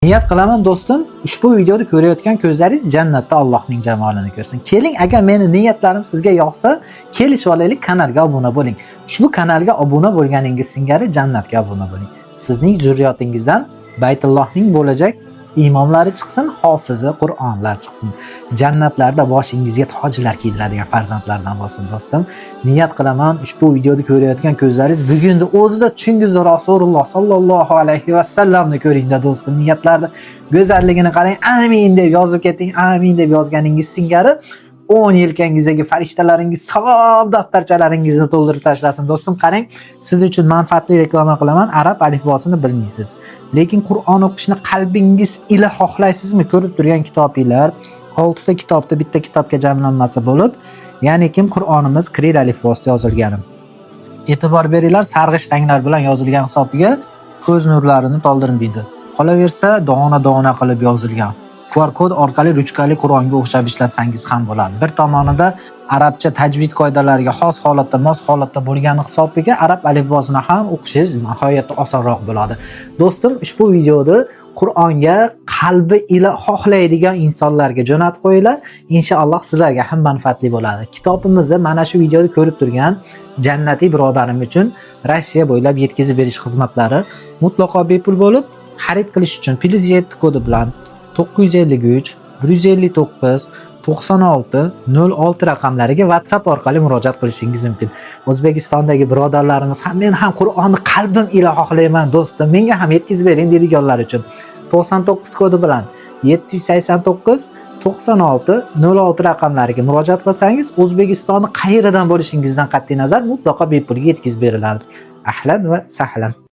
Niyat qilaman, do'stim, ushbu videoni ko'rayotgan ko'zlaringiz jannatda Allohning jamolini ko'rsin. Keling, agar meni niyatlarim sizga yoqsa, kelishib olaylik, kanalga obuna bo'ling. Ushbu kanalga obuna bo'lganingiz singari jannatga obuna bo'ling. Sizning zurriyotingizdan Baytullohning bo'lajak imomlari chiqsin, hofizi Qur'onlar chiqsin. Jannatlarda boshingizga tojlar kiydiradigan farzandlardan bo'lsin, do'stim. Niyat qilaman, ushbu videoni ko'rayotgan ko'zlaringiz bugunni o'zida tushingizda Rasululloh sollallohu alayhi vasallamni ko'ringda, do'stim. Niyatlarni go'zalligini qarang, amin deb yozib keting, amin deb yozganingiz singari o'ng yelkangizdagi farishtalaringiz savob daftarchalaringizni to'ldirib tashlasin, do'stim. Qarang, siz uchun manfaatli reklama qilaman. Arab alifbosini bilmaysiz, lekin Qur'on o'qishni qalbingiz ila xohlaysizmi? Ko'rib turgan kitobinglar oltita kitobni bitta kitobga jamlanmasi bo'lib, ya'ni kim Qur'onimiz kiril alifbosida yozilgani. E'tibor beringlar, sarg'ish ranglar bilan yozilgan hisobiga ko'z nurlarini toldirmaydi. Qolaversa, dona dona qilib yozilgan. QR kod orqali ruchkali Qur'onga o'xshab ishlatsangiz ham bo'ladi. Bir tomonida arabcha tajvid qoidalariga xos holatda, mos holatda bo'lgani hisobiga arab alifbosini ham o'qishingiz nihoyatda osonroq bo'ladi. Do'stim, ushbu videoni Qur'onga qalbi ila xohlaydigan insonlarga jo'natib qo'yinglar. Inshaalloh sizlarga ham manfaatli bo'ladi. Kitobimizni mana shu videoda ko'rib turgan jannatiy birodarim uchun Rossiya bo'ylab yetkazib berish xizmatlari mutlaqo bepul bo'lib, xarid qilish uchun +7 kodi bilan 953 159 96 06 raqamlariga WhatsApp orqali murojaat qilishingiz mumkin. O'zbekistondagi birodarlarimiz ham, men ham Qur'onni qalbim ila xohlayman, do'stim, menga ham yetkazib bering deydiganlar uchun 99 kodi bilan 789 96 06 raqamlariga murojaat qilsangiz, O'zbekistonni qayeridan bo'lishingizdan qat'iy nazar mutlaqo bepulga yetkazib beriladi. Ahlan va sahlan.